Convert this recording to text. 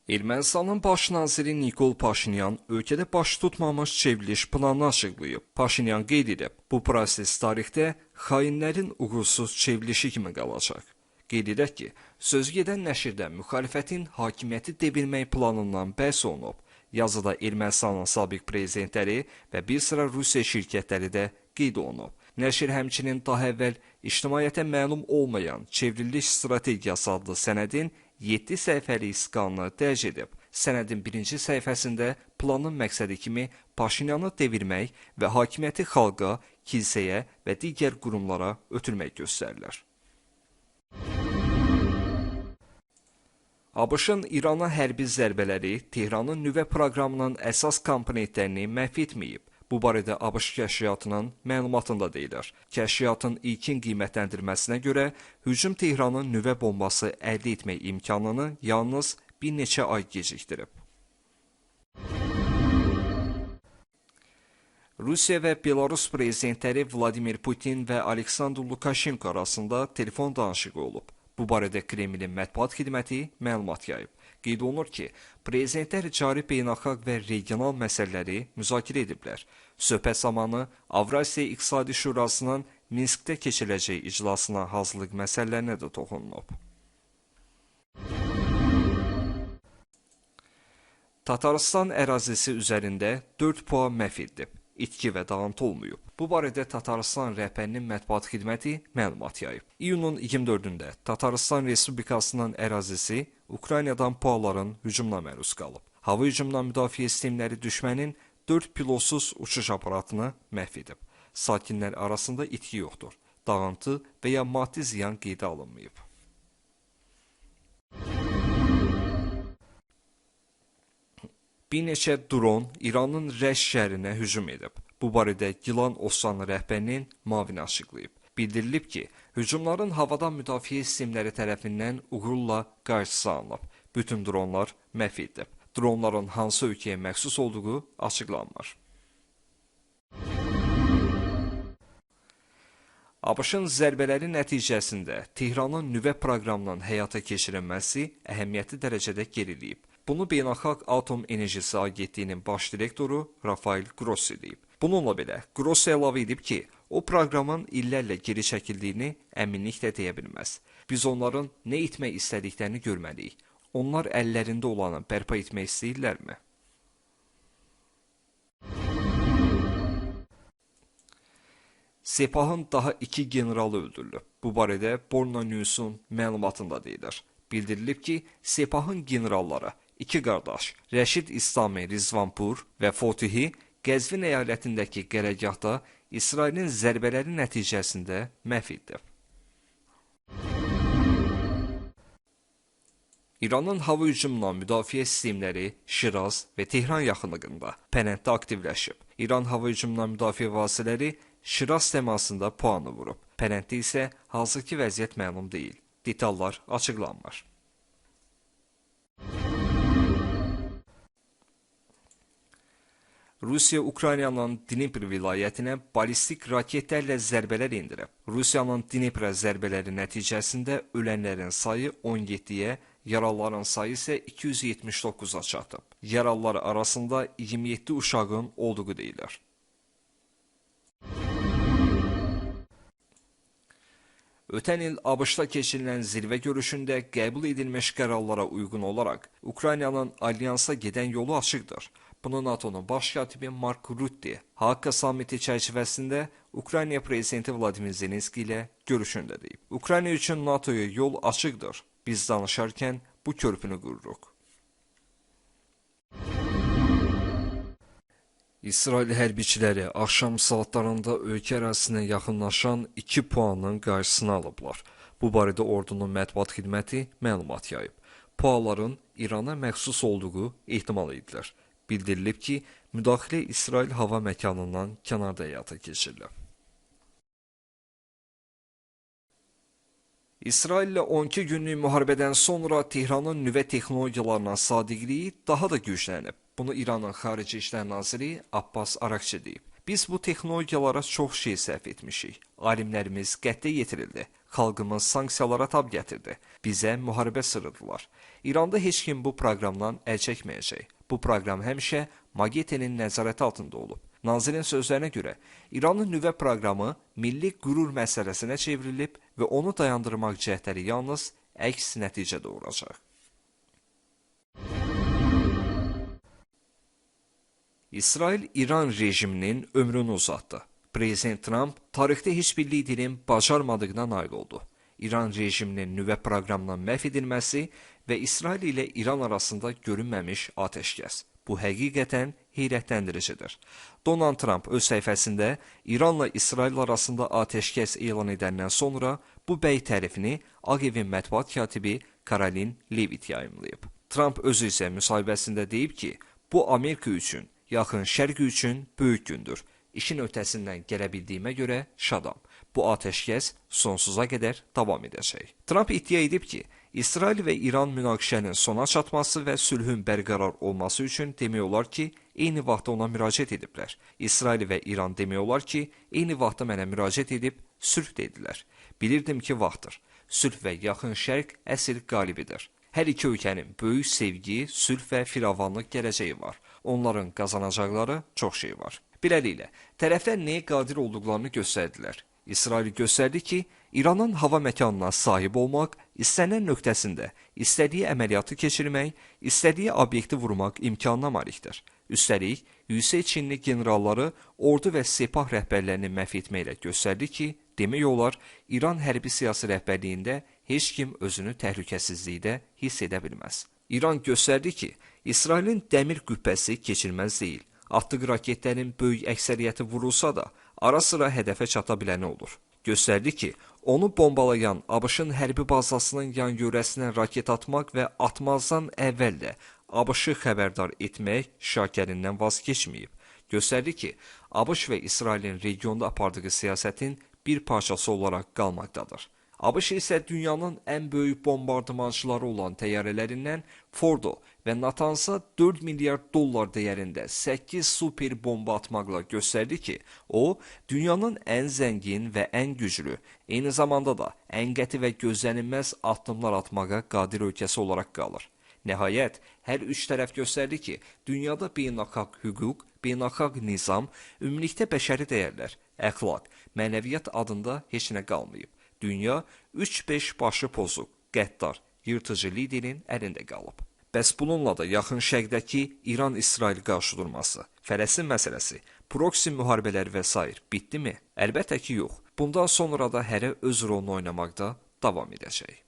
Ermənistanın baş naziri Nikol Paşinyan ölkədə baş tutmamış çevriliş planını açıqlayıb. Paşinyan qeyd edib, bu proses tarixdə xainlərin uğursuz çevrilişi kimi qalacaq. Qeyd edək ki, sözü gedən nəşrdə müxalifətin hakimiyyəti devirmək planından bəhs olunub. Yazıda Ermənistanın sabiq prezidentləri və bir sıra Rusiya şirkətləri də qeyd olunub. Nəşr həmçinin daha əvvəl ictimaiyyətə məlum olmayan Çevriliş Strategiyası adlı sənədin 7 səhifəlik skanını dərc edib. Sənədin birinci səhifəsində planın məqsədi kimi Paşinyanı devirmək və hakimiyyəti xalqa, kilsəyə və digər qurumlara ötürmək göstərilir. ABŞ-ın İrana hərbi zərbələri Tehranın nüvə proqramının əsas komponentlərini məhv etməyib. Bu barədə ABŞ kəşfiyyatının məlumatında deyilir. Kəşfiyyatın ilkin qiymətləndirməsinə görə hücum Tehranın nüvə bombası əldə etmək imkanını yalnız bir neçə ay gecikdirib. Rusiya və Belarus prezidentləri Vladimir Putin və Aleksandr Lukaşenko arasında telefon danışığı olub. Bu barədə Kremlin mətbuat xidməti məlumat yayıb. Qeyd olunur ki, prezidentlər cari beynəlxalq və regional məsələləri müzakirə ediblər. Söhbət zamanı Avrasiya İqtisadi Şurasının Minskdə keçiriləcək iclasına hazırlıq məsələlərinə də toxunulub. Tatarıstan ərazisi üzərində 4 PUA məhv edilib. İtki və dağıntı olmayıb. Bu barədə Tatarıstan rəhbərinin mətbuat xidməti məlumat yayıb. İyunun 24-də Tatarıstan Respublikasının ərazisi Ukraynadan PUA-ların hücumuna məruz qalıb. Hava hücumundan müdafiə sistemləri düşmənin 4 pilotsuz uçuş aparatını məhv edib. Sakinlər arasında itki yoxdur. Dağıntı və ya maddi ziyan qeydə alınmayıb. Bir neçə dron İranın Rəşd şəhərinə hücum edib. Bu barədə Gilan Ostanı rəhbərinin müavini açıqlayıb. Bildirilib ki, hücumların havadan müdafiə sistemləri tərəfindən uğurla qarşısı alınıb. Bütün dronlar məhv edilib. Dronların hansı ölkəyə məxsus olduğu açıqlanmır. ABŞ-ın zərbələri nəticəsində Tehranın nüvə proqramının həyata keçirilməsi əhəmiyyətli dərəcədə geriləyib. Bunu Beynəlxalq Atom Enerjisi Agentliyinin baş direktoru Rafael Grossi deyib. Bununla belə, Grossi əlavə edib ki, o proqramın illərlə geri çəkildiyini əminliklə deyə bilməz. Biz onların nə etmək istədiklərini görməliyik. Onlar əllərində olanı bərpa etmək istəyirlərmi? Sepahın daha 2 generalı öldürülüb. Bu barədə Borna News-un məlumatında deyilir. Bildirilib ki, Sepahın generalları iki qardaş Rəşid İslami Rizvanpur və Fotihi Qəzvin əyalətindəki qərargahda İsrailin zərbələri nəticəsində məhv edilib. İranın hava hücumundan müdafiə sistemləri Şiraz və Tehran yaxınlığında Pənənddə aktivləşib. İran hava hücumundan müdafiə vasitələri Şiraz təmasında PUA-nı vurub. Pənənddə isə hazırki vəziyyət məlum deyil. Detallar açıqlanmır. Rusiya Ukraynanın Dnipr vilayətinə ballistik raketlərlə zərbələr endirib. Rusiyanın Dniprə zərbələri nəticəsində ölənlərin sayı 17-yə, yaralıların sayı isə 279-a çatıb. Yaralılar arasında 27 uşağın olduğu deyilir. Ötən il ABŞ-da keçirilən zirvə görüşündə qəbul edilmiş qərarlara uyğun olaraq Ukraynanın alyansa gedən yolu açıqdır. Bunu NATO-nun baş katibi Mark Rutte Haqa samiti çərçivəsində Ukrayna prezidenti Vladimir Zelenski ilə görüşündə deyib. Ukrayna üçün NATO-ya yol açıqdır. Biz danışarkən bu körpünü qururuq. İsrail hərbiçiləri axşam saatlarında ölkə ərazisinə yaxınlaşan 2 PUA-nın qarşısını alıblar. Bu barədə ordunun mətbuat xidməti məlumat yayıb. PUA-ların İrana məxsus olduğu ehtimal edilir. Bildirilib ki, müdaxilə İsrail hava məkanından kənarda həyata keçirilib. İsraillə 12 günlük müharibədən sonra Tehranın nüvə texnologiyalarına sadiqliyi daha da güclənib. Bunu İranın Xarici İşlər Naziri Abbas Araqçı deyib. Biz bu texnologiyalara çox şey sərf etmişik. Alimlərimiz qətlə yetirildi. Xalqımız sanksiyalara tab gətirdi. Bizə müharibə sırıdılar. İranda heç kim bu proqramdan əl çəkməyəcək. Bu proqram həmişə MAGATE-nin nəzarəti altında olub. Nazirin sözlərinə görə, İranın nüvə proqramı milli qürur məsələsinə çevrilib və onu dayandırmaq cəhdləri yalnız əks nəticə doğuracaq. İsrail İran rejiminin ömrünü uzatdı. Prezident Tramp tarixdə heç bir liderin bacarmadığına nail oldu. İran rejiminin nüvə proqramından məhv edilməsi və İsrail ilə İran arasında görünməmiş atəşkəs. Bu həqiqətən heyrətləndiricidir. Donald Tramp öz səhifəsində İranla İsrail arasında atəşkəs elan edəndən sonra bu bəy tərifini Ağ Evin mətbuat katibi Karoline Leavitt yayımlayıb. Tramp özü isə müsahibəsində deyib ki, bu Amerika üçün, Yaxın Şərq üçün böyük gündür. İşin öhdəsindən gələ bildiyimə görə şadam. Bu atəşkəs sonsuza qədər davam edəcək. Tramp iddia edib ki, İsrail və İran münaqişənin sona çatması və sülhün bərqərar olması üçün demək olar ki, eyni vaxtda ona müraciət ediblər. İsrail və İran demək olar ki, eyni vaxtda mənə müraciət edib sülh dedilər. Bilirdim ki, vaxtdır. Sülh və Yaxın Şərq əsl qalibidir. Hər iki ölkənin böyük sevgi, sülh və firavanlıq gələcəyi var. Onların qazanacaqları çox şey var. Beləliklə, tərəflər nəyə qadir olduqlarını göstərdilər. İsrail göstərdi ki, İranın hava məkanına sahib olmaq, istənilən nöqtəsində istədiyi əməliyyatı keçirmək, istədiyi obyekti vurmaq imkanına malikdir. Üstəlik, yüksək Çinli generalları ordu və sepah rəhbərlərini məhv etməklə göstərdi ki, demək olar, İran hərbi siyasi rəhbərliyində heç kim özünü təhlükəsizlikdə hiss edə bilməz. İran göstərdi ki, İsrailin dəmir qübbəsi keçilməz deyil. Atdığı raketlərin böyük əksəriyyəti vurulsa da, ara-sıra hədəfə çata biləni olur. Göstərdi ki, onu bombalayan ABŞ-ın hərbi bazasının yan-yörəsinə raket atmaq və atmazdan əvvəl də ABŞ-ı xəbərdar etmək şakərindən vaz keçməyib. Göstərdi ki, ABŞ və İsrailin regionda apardığı siyasətin bir parçası olaraq qalmaqdadır. ABŞ isə dünyanın ən böyük bombardımançıları olan təyyarələrindən Fordo və Natansa 4 milyard dollar dəyərində 8 super bomba atmaqla göstərdi ki, o, dünyanın ən zəngin və ən güclü, eyni zamanda da ən qəti və gözlənilməz addımlar atmağa qadir ölkəsi olaraq qalır. Nəhayət, hər üç tərəf göstərdi ki, dünyada beynəlxalq hüquq, beynəlxalq nizam, ümumilikdə bəşəri dəyərlər, əxlaq, mənəviyyat adında heç nə qalmayıb. Dünya 3-5 başı pozuq, qəddar, yırtıcı liderin əlində qalıb. Bəs bununla da Yaxın Şərqdəki İran-İsrail qarşıdurması, Fələstin məsələsi, proksi müharibələr və sair bitdimi? Əlbəttə ki, yox. Bundan sonra da hərə öz rolunu oynamaqda davam edəcək.